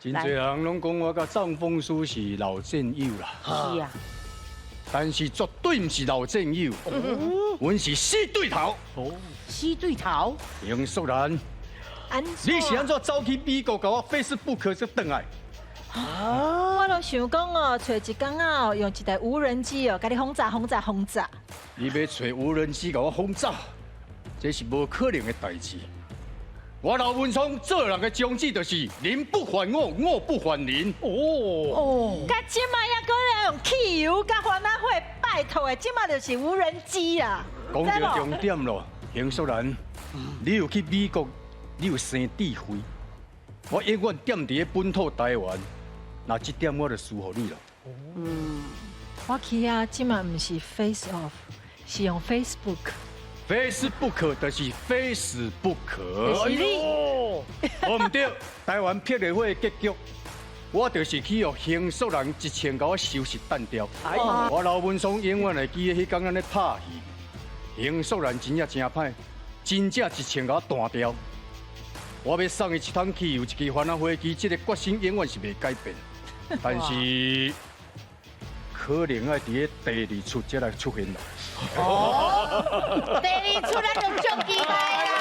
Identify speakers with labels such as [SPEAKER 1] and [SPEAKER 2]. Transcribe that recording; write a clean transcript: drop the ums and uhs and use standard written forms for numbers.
[SPEAKER 1] 真濟人攏講我佮臧峰書是老戰友啦，
[SPEAKER 2] 是啊，
[SPEAKER 1] 但是絕對毋是老戰友，阮是死對頭。
[SPEAKER 2] 死對頭。
[SPEAKER 1] 邢淑蘭，你是按怎走去美國共我 Facebook 才轉來？
[SPEAKER 3] 我都想講哦，揣一工仔，用一台無人機哦，共你轟炸轟炸轟炸。
[SPEAKER 1] 你欲揣無人機共我轟炸，這是無可能的代誌。我劉文聰做人的宗旨就是人不反我，我不反人。
[SPEAKER 4] 哦，
[SPEAKER 3] 哦，佮這馬猶閣咧用汽油佮番仔火，拜託的，這馬就是無人機啊。
[SPEAKER 1] 講著重點咯，邢淑蘭，你有去美國，你有生智慧，我永遠踮佇本土台灣，那這點我就輸予你了。
[SPEAKER 3] 嗯，我去啊，這馬毋是 face off，是用 Facebook。
[SPEAKER 1] Facebook 就是非死不可。
[SPEAKER 3] 是你。
[SPEAKER 1] 我毋對，台灣霹靂火的結局，我就是去予邢淑蘭一槍共我收拾彈掉。我劉文聰永遠會記得彼工咱咧拍戲，邢淑蘭真正真歹，真正一槍共我彈掉。我欲送伊一桶汽油，一支番仔火機，這個決心永遠是袂改變。但是可能愛佇咧第二出才來出現啦。
[SPEAKER 2] 哦，第二出咱就足期待啦！